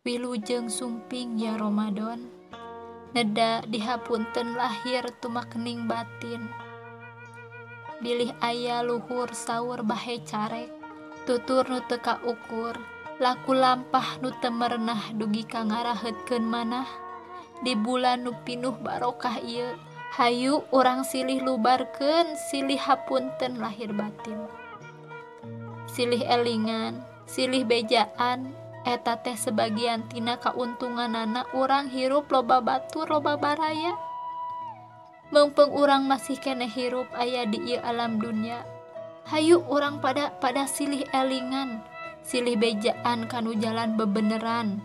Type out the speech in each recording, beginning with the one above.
Wilujeng sumping ya Ramadan. Neda dihapunten lahir tumakening batin. Bilih aya luhur saur bahe carek, tutur nu teu kaukur, laku lampah nu teu merenah dugi ka ngaraheutkeun manah. Di bulan nu pinuh barokah ieu, hayu urang silih lubarkeun silih hapunten lahir batin. Silih elingan, silih bejaan, eta teh sebagian tina kauntunganana urang hirup loba batur loba baraya. Meungpeung urang masih keneh hirup aya di ieu alam dunya. Hayu urang pada silih elingan, silih bejaan kanu jalan bebeneran.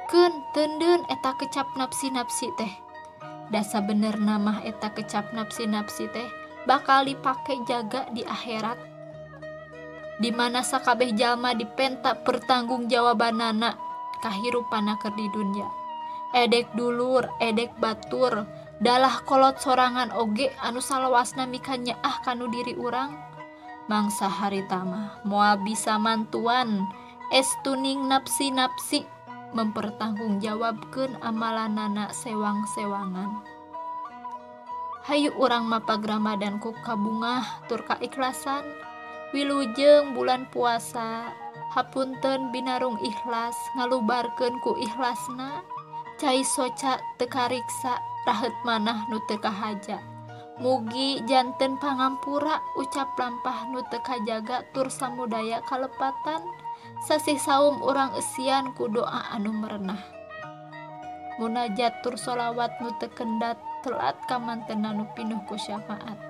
Keun teundeun eta kecap nafsi-nafsi teh. Dasa bener mah eta kecap nafsi-nafsi teh bakal dipake jaga di akhirat. Di mana sakabeh jalma dipenta pertanggungjawabanana kahirupanna keur di dunya. Edek dulur, edek batur, dalah kolot sorangan oge anu salawasna mikanyaah kanu diri urang. Mangsa harita mah moal bisa mantuan estuning nafsi-nafsi mempertanggungjawabkeun amalanana sewang-sewangan. Hayu urang mapag Ramadan ku kabungah tur kaikhlasan. Wilujeng bulan puasa, hapunten binarung ikhlas ngalubarkeun ku ikhlasna. Cai soca teu kariksa, raheut manah nu teu kahaja. Mugi janten pangampura ucap lampah nu teu kajaga tur samudaya kalepatan. Sasih saum urang eusian ku doa anu merenah. Munajat tur solawat nu teu kendat telat ka mantena nu pinuh ku syafaat.